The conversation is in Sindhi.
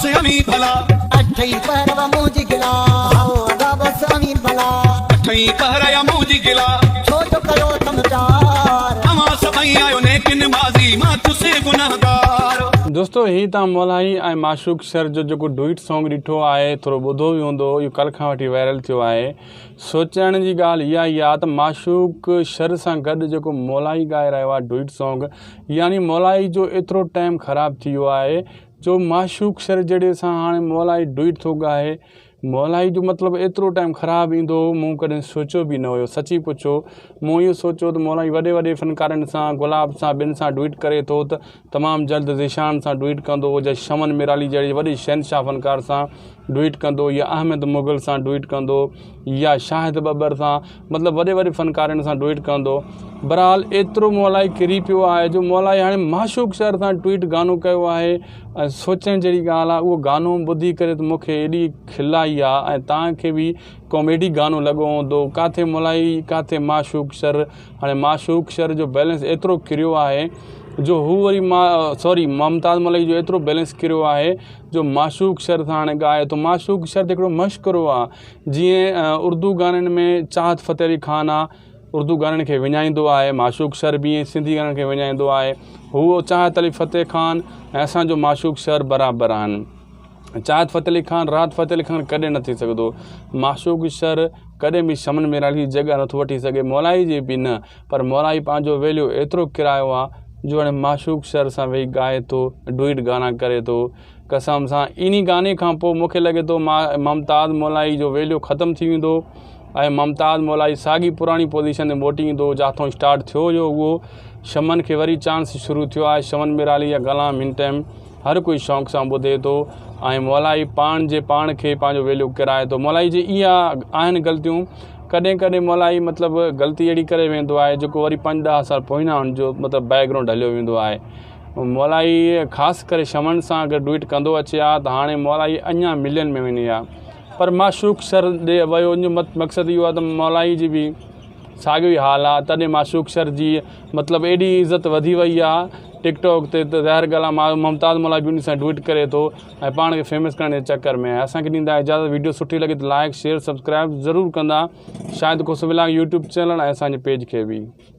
بس اوهين ڀلا. اٺئي پهر و منهنجي گلا. هائو ادا بس اوهين ڀلا. اٺئي پهر يا منهنجي گلا. ڇو جو ڪيو اٿم پيار. اوهان سڀئي آهيو نيڪ نمازي مان ٿيس گنهگار. دوستو هي توهان مولائي ۽ معشوق شر جو جيڪو ڊوئيٽ سانگ ڏٺو آهي ٿورو ٻڌو به هوندو اهو ڪلهه کان وٺي وائرل ٿيو آهي سوچڻ جي ڳالهه اها ئي آهي ته معشوق شر سان گڏ جيڪو مولائي ڳائي رهيو آهي ڊوئيٽ سانگ يعني مولائي جو ايترو ٽائيم خراب ٿي ويو آهي جو معشوق شر جهڙي سان هاڻي مولائي ڊوئيٽ ٿو ڳائي مولائي جو مطلب ايترو ٽائيم خراب ايندو هو مون ڪڏهن سوچيو به نه هيو سچي پڇو مون اهو سوچيو ته مولائي وڏي وڏي فنڪارن سان گلاب سان ٻين سان ڊوئيٽ ڪري ٿو ته تمام جلد ذيشان سان ڊوئيٽ ڪندو يا شمن ميرالي جهڙي وڏي شهنشاهه فنڪار سان ڊوئيٽ ڪندو يا احمد مغل سان ڊوئيٽ ڪندو يا شاهد ٻٻر سان مطلب وڏي وڏي فنڪارن سان ڊوئيٽ ڪندو بهرحال ايترو مولائي ڪري پيو آهي جو مولائي هاڻي معشوق شهر سان ٽوئيٽ گانو ڪيو آهي ۽ سوچڻ جهڙي ڳالهه آهي اهو گانو ٻڌي ڪري ته مونکي ايڏي کل آئي آهي ۽ توهان کي به ڪاميڊي گانو لڳو هوندو ڪاٿي مولائي ڪاٿي معشوق شر هاڻي معشوق شر جو بيلنس ايترو ڪريو آهي جو هو وري ما سوري ممتاز مولائي جو ايترو بيلنس ڪريو آهي جو معشوق شر سان هاڻي ڳائي ٿو معشوق شر ته هڪڙو مشڪرو آهي جيئن اردو گانن ۾ چاهت فتح علي خان آهي اردو گانن کي وڃائيندو آهي معشوق شر به ائين سنڌي گانن کي وڃائيندو آهي هو چاهت علي فتح خان ۽ اسان جو معشوق شر برابر آهن چاهت فتح علي خان راحت فتح علي خان ڪڏهن نه ٿي سگهندو معشوق شر ڪڏهن به شمن ميرالي جي جڳهه نٿو وٺي سگهي مولائي جي به نه پر مولائي پنهنجو ويليو ايترو ڪرايو آهي جو هاڻي معشوق شر سان ويهي ڳائي ٿو ڊوئيٽ گانا ڪري ٿو قسم سان انهي گاني کان پوء مونکي لڳي ٿو ممتاز مولائي جو ويليو ختم ٿي ويندو ۽ ممتاز مولائي ساڳي پراڻي پوزيشن تي موٽي ايندو جاٿون اسٽارٽ ٿيو هيو اهو شمن کي وري چانس شروع ٿيو آهي شمن ميرالي جا ڪلام هن ٽائيم هر ڪوئي شوق سان ٻڌي ٿو ۽ مولائي پاڻ جي پاڻ کي پنهنجو ويليو ڪرائي ٿو مولائي جي اها آهن غلطيون ڪڏهن ڪڏهن مولائي مطلب غلطي اهڙي ڪري ويندو آهي جيڪو وري پنج ڏهه سال پوئنا هن جو مطلب بيڪ گرائونڊ هليو ويندو آهي مولائي خاص ڪري شمن سان اگر ڊوئيٽ ڪندو اچي ها ته هاڻي مولائي اڃا ملين ۾ وڃي ها پر معشوق شر ڏي ويو ان جو مقصد اهو آهي ته مولائي جي به ساڳيو ئي حال آهي تڏهن معشوق شر جي مطلب ايڏي عزت وڌي وئي آهي ٽڪ ٽاڪ تي ته ظاهر ڳالهه آهي ممتاز مولائي به ان سان ڊوئيٽ ڪري ٿو ۽ پاڻ کي فيمس ڪرڻ جي چڪر ۾ آهي اسان کي ڏيندا اجازت ويڊيو سٺي لڳي ته لائڪ شيئر سبسڪرائب ضرور ڪندا Shahid Khoso vlog YouTube channel ۽ اسان جي پيج کي به.